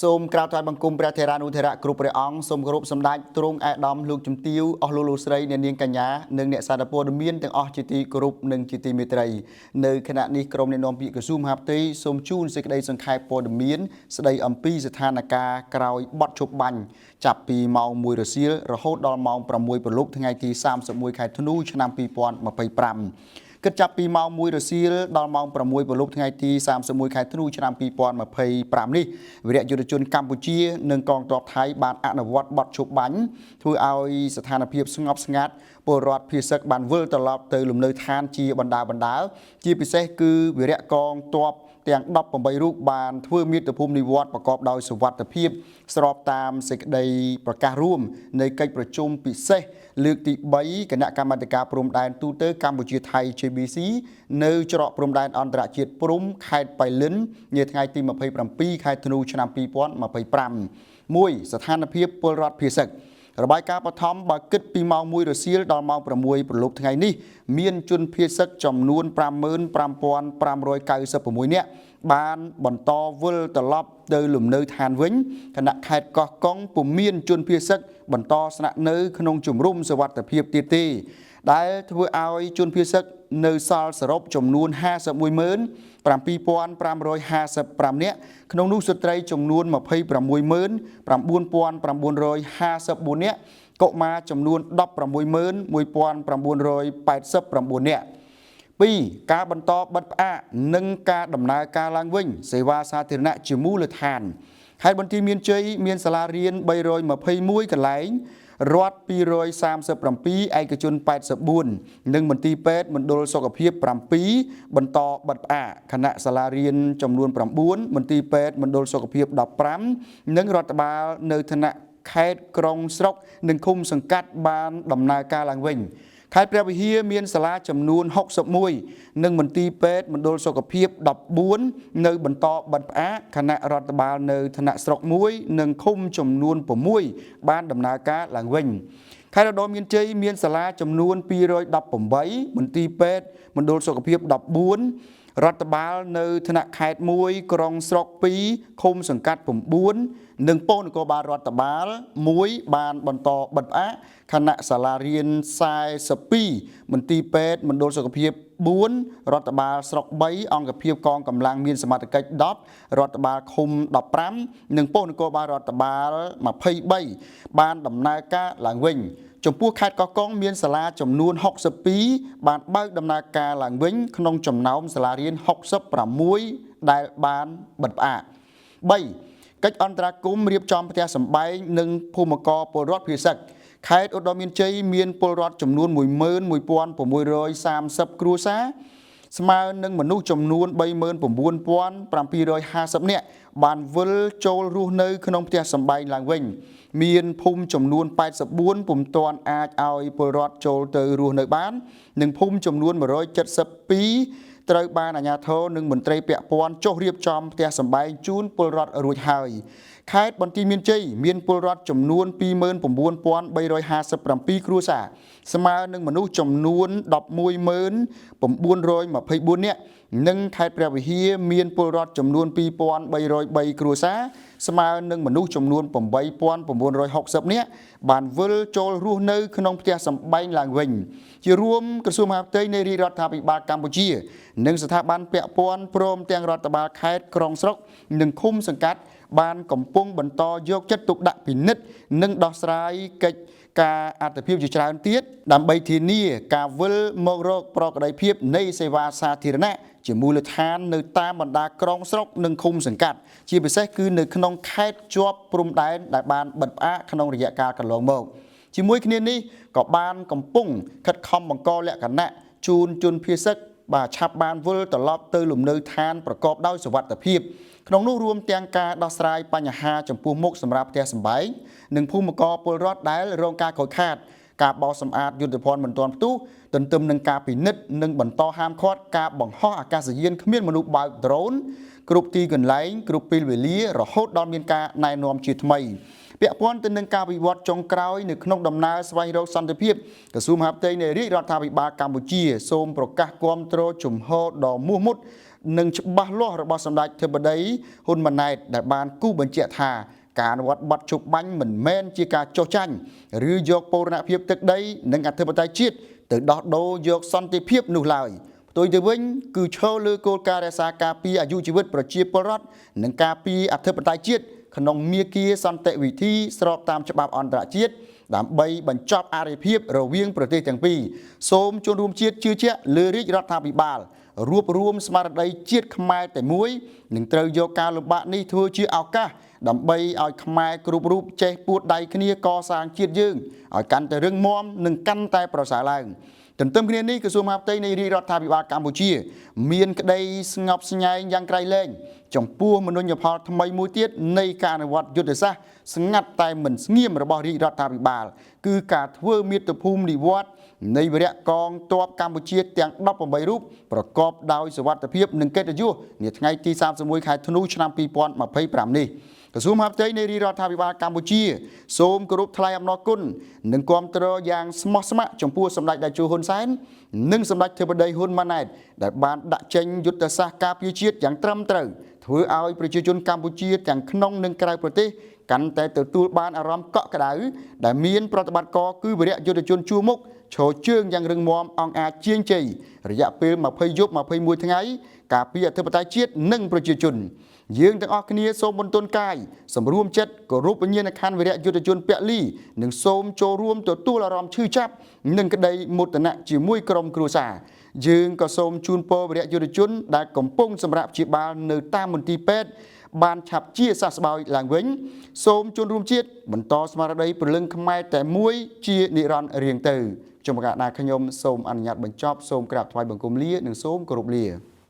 សូមក្រាបថ្វាយបង្គំព្រះថេរានុថេរៈគ្រប់ព្រះអង្គសូមគោរពសម្ដេចទ្រង់ឯកឧត្តមលោកជំទាវអស់លោកលោកស្រីអ្នកនាងកញ្ញានិងអ្នកសារព័ត៌មានទាំងអស់ជាទីគោរពនិងជាទីមេត្រីនៅខណៈនេះក្រុមអ្នកនាំពាក្យក្រសួងមហាផ្ទៃសូមជូនសេចក្តីសង្ខេបព័ត៌មានស្តីអំពីស្ថានភាពក្រោយបទឈប់បាញ់ចាប់ពីម៉ោង1រសៀលរហូតដល់ម៉ោង6ព្រលប់ថ្ងៃទី31ខែធ្នូឆ្នាំ2025គិតចាប់ពីម៉ោង1រសៀលដល់ម៉ោង6ព្រលប់ថ្ងៃទី31ខែធ្នូឆ្នាំ2025នេះវីរៈយុទ្ធជនកម្ពុជានិងកងទ័ពថៃបានអនុវត្តបទឈប់បាញ់ធ្វើឲ្យស្ថានភាពស្ងប់ស្ងាត់ពលរដ្ឋភៀសសឹកបានវិលត្រឡប់ទៅលំនៅឋានជាបណ្ដាបណ្ដាជាពិសេសគឺវីរៈកងទ័ពទាំង18រូបបានធ្វើមាតុភូមិនិវត្តន៍ប្រកបដោយសុវត្ថិភាពស្របតាមសេចក្តីប្រកាសរួមនៃកិច្ចប្រជុំពិសេសលើកទី3គណៈកម្មាធិការព្រំដែនទូទៅកម្ពុជាថៃ JBC នៅច្រកព្រំដែនអន្តរជាតិព្រំខេត្តបៃលិននាថ្ងៃទី27ខែធ្នូឆ្នាំ2025មួយស្ថានភាពពលរដ្ឋភៀសសឹករបាយការណ៍បឋមបើគិតពីម៉ោង1រសៀលដល់ម៉ោង6ព្រលប់ថ្ងៃនេះមានជនភៀសសឹកចំនួន55,596នាក់បានបន្តវិលត្រឡប់ទៅលំនៅឋានវិញខណៈខេត្តកោះកុងពុំមានជនភៀសសឹកបន្តស្នាក់នៅក្នុងជំរំសុវត្ថិភាពទៀតទេដែលធ្វើឲ្យជនភៀសសឹកនៅសល់សរុបចំនួន517,555នាក់ក្នុងនោះស្ត្រីចំនួន269,954នាក់កុមារចំនួន161,989នាក់2ការបន្តបិទផ្អាកនិងការដំណើរការឡើងវិញសេវាសាធារណៈជាមូលដ្ឋានខេត្តបន្ទាយមានជ័យមានសាលារៀន321កន្លែងរដ្ឋ237ឯកជន84និងមន្ទីរពេទ្យមណ្ឌលសុខភាព7បន្តបិទផ្អាកខណៈសាលារៀនចំនួន9មន្ទីរពេទ្យមណ្ឌលសុខភាព15និងរដ្ឋបាលនៅថ្នាក់ខេត្តក្រុងស្រុកនិងឃុំសង្កាត់បានដំណើរការឡើងវិញខេត្តព្រះវិហារមានសាលាចំនួន61និងមន្ទីរពេទ្យមណ្ឌលសុខភាព14នៅបន្តបិទផ្អាកខណៈរដ្ឋបាលនៅថ្នាក់ស្រុក1និងឃុំចំនួន6បានដំណើរការឡើងវិញខេត្តឧត្តរមានជ័យមានសាលាចំនួន218មន្ទីរពេទ្យមណ្ឌលសុខភាព14រដ្ឋបាលនៅថ្នាក់ខេត្ត1ក្រុងស្រុក2ឃុំសង្កាត់9និងប៉ុស្តិ៍នគរបាលរដ្ឋបាល1បានបន្តបិទផ្អាកខណៈសាលារៀន42មន្ទីរពេទ្យមណ្ឌលសុខភាព4រដ្ឋបាលស្រុក3អង្គភាពកងកម្លាំងមានសមត្ថកិច្ច10រដ្ឋបាលឃុំ15និងប៉ុស្តិ៍នគរបាលរដ្ឋបាល23បានដំណើរការឡើងវិញចំពោះខេត្តកោះកុងមានសាលាចំនួន62បានបើកដំណើរការឡើងវិញក្នុងចំណោមសាលារៀន66ដែលបានបិទផ្អាក3កិច្ចអន្តរាគមន៍រៀបចំផ្ទះសម្បែងនិងភូមិករពលរដ្ឋភៀសសឹកខេត្តឧត្តរមានជ័យមានពលរដ្ឋចំនួន11,630គ្រួសារស្មើនឹងមនុស្សចំនួន39,750នាក់បានវិលចូលរស់នៅក្នុងផ្ទះសម្បែងឡើងវិញមានភូមិចំនួន84ពុំទាន់អាចឲ្យពលរដ្ឋចូលទៅរស់នៅបាននិងភូមិចំនួន172ត្រូវបានអាជ្ញាធរនិងមន្ត្រីពាក់ព័ន្ធចុះរៀបចំផ្ទះសម្បែងជូនពលរដ្ឋរួចហើយខេត្តបន្ទាយមានជ័យមានពលរដ្ឋចំនួន29,357គ្រួសារស្មើនឹងមនុស្សចំនួន11,924នាក់និងខេត្តព្រះវិហារមានពលរដ្ឋចំនួន2303គ្រួសារស្មើនឹងមនុស្សចំនួន8960នាក់បានវិលចូលរស់នៅក្នុងផ្ទះសម្បែងឡើងវិញជារួមក្រសួងមហាផ្ទៃនៃរាជរដ្ឋាភិបាលកម្ពុជានិងស្ថាប័នពាក់ព័ន្ធព្រមទាំងរដ្ឋបាលខេត្តក្រុងស្រុកនិងឃុំសង្កាត់បានកំពុងបន្តយកចិត្តទុកដាក់ពិនិត្យនិងដោះស្រាយកិច្ចការអត្ថភាពជាច្រើនទៀតដើម្បីធានាការវិលមករកប្រក្រតីភាពនៃសេវាសាធារណៈជាមូលដ្ឋាននៅតាមបណ្ដាក្រុងស្រុកនិងឃុំសង្កាត់ជាពិសេសគឺនៅក្នុងខេត្តជាប់ព្រំដែនដែលបានបិទផ្អាកក្នុងរយៈកាលកន្លងមកជាមួយគ្នានេះក៏បានកំពុងខិតខំបង្កលក្ខណៈជូនជនភៀសសឹកបាទឆាប់បានវិលត្រឡប់ទៅលំនៅឋានប្រកបដោយសុវត្ថិភាពក្នុងនោះរួមទាំងការដោះស្រាយបញ្ហាចំពោះមុខសម្រាប់ផ្ទះសម្បែងនិងភូមិករពលរដ្ឋដែលរងការខូចខាតការបោសសម្អាតយុទ្ធភ័ណ្ឌមិនទាន់ផ្ទុះទន្ទឹមនឹងការពិនិត្យនិងបន្តហាមឃាត់ការបង្ហោះអាកាសយានគ្មានមនុស្សបើកដ្រូនគ្រប់ទីកន្លែងគ្រប់ពេលវេលារហូតដល់មានការណែនាំជាថ្មី ពាក់ព័ន្ធទៅនឹងការវិវត្តចុងក្រោយនៅក្នុងដំណើរស្វែងរកសន្តិភាពក្រសួងមហាផ្ទៃនៃរាជរដ្ឋាភិបាលកម្ពុជាសូមប្រកាសគាំទ្រជំហរដ៏មោះមុតនិងច្បាស់លាស់របស់សម្ដេចធិបតីហ៊ុនម៉ាណែតដែលបានគូសបញ្ជាក់ថាការអនុវត្តបទជប់បាញ់មិនមែនជាការចុះចាញ់ឬយកបូរណភាពទឹកដីនិងអធិបតេយ្យជាតិទៅដោះដូរយកសន្តិភាពនោះឡើយផ្ទុយទៅវិញគឺឈរលើគោលការណ៍រក្សាការពារអាយុជីវិតប្រជាពលរដ្ឋនិងការពារអធិបតេយ្យជាតិក្នុងមាគ៌ាសន្តិវិធីស្របតាមច្បាប់អន្តរជាតិដើម្បីបញ្ចប់អរិភាពរវាងប្រទេសទាំងពីរសូមជនរួមជាតិជឿជាក់លើរាជរដ្ឋាភិបាលរួបរួមស្មារតីជាតិខ្មែរតែមួយនឹងត្រូវយកការលំបាកនេះធ្វើជាឱកាសដើម្បីឲ្យខ្មែរគ្រប់រូបចេះពួតដៃគ្នាកសាងជាតិយើងឲ្យកាន់តែរឹងមាំនិងកាន់តែប្រសើរឡើងទន្ទឹមគ្នានេះក្រសួងមហាផ្ទៃនៃរាជរដ្ឋាភិបាលកម្ពុជា មានក្តីស្ងប់ស្ញែងយ៉ាងក្រៃលែងចំពោះមនុញ្ញផលថ្មីមួយទៀតនៃការអនុវត្តយុទ្ធសាស្ត្រស្ងាត់តែមិនស្ងៀមរបស់រាជរដ្ឋាភិបាលគឺការធ្វើមាតុភូមិនិវត្តន៍នៃវរៈកងទ័ពកម្ពុជាទាំង18រូបប្រកបដោយសុវត្ថិភាពនិងកិត្តិយសនាថ្ងៃទី31ខែធ្នូឆ្នាំ2025នេះក្រសួងមហាផ្ទៃនៃរាជរដ្ឋាភិបាលកម្ពុជាសូមគោរពថ្លែងអំណរគុណនិងគាំទ្រយ៉ាងស្មោះស្ម័គ្រចំពោះសម្ដេចតេជោហ៊ុនសែននិងសម្ដេចធិបតីហ៊ុនម៉ាណែតដែលបានដាក់ចេញយុទ្ធសាស្ត្រការពារជាតិយ៉ាងត្រឹមត្រូវធ្វើឲ្យប្រជាជនកម្ពុជាទាំងក្នុងនិងក្រៅប្រទេសកាន់តែទទួលបានអារម្មណ៍កក់ក្ដៅដែលមានប្រតិបត្តិការគឺវីរៈយុទ្ធជនជួរមុខឈរជើងយ៉ាងរឹងមាំអង្អាចជាងជ័យរយៈពេល20យប់21ថ្ងៃការពារអធិបតេយ្យជាតិនិងប្រជាជនយើងទាំងអស់គ្នាសូមបន្ទន់កាយសម្រួមចិត្តគោរពវិញ្ញាណក្ខន្ធវីរៈយុទ្ធជនពលីនិងសូមចូលរួមទទួលអារម្មណ៍ឈឺចាប់និងក្តីមោទនៈជាមួយក្រុមគ្រួសារយើងក៏សូមជូនពរវីរៈយុទ្ធជនដែលកំពុងសម្រាកព្យាបាលនៅតាមមន្ទីរពេទ្យបានឆាប់ជាសះស្បើយឡើងវិញសូមជនរួមជាតិបន្តស្មារតីព្រលឹងខ្មែរតែមួយជានិរន្តរ៍រៀងទៅខ្ញុំបកណាខ្ញុំសូមអនុញ្ញាតបញ្ចប់សូមក្រាបថ្វាយបង្គំលានិងសូមគោរពលា។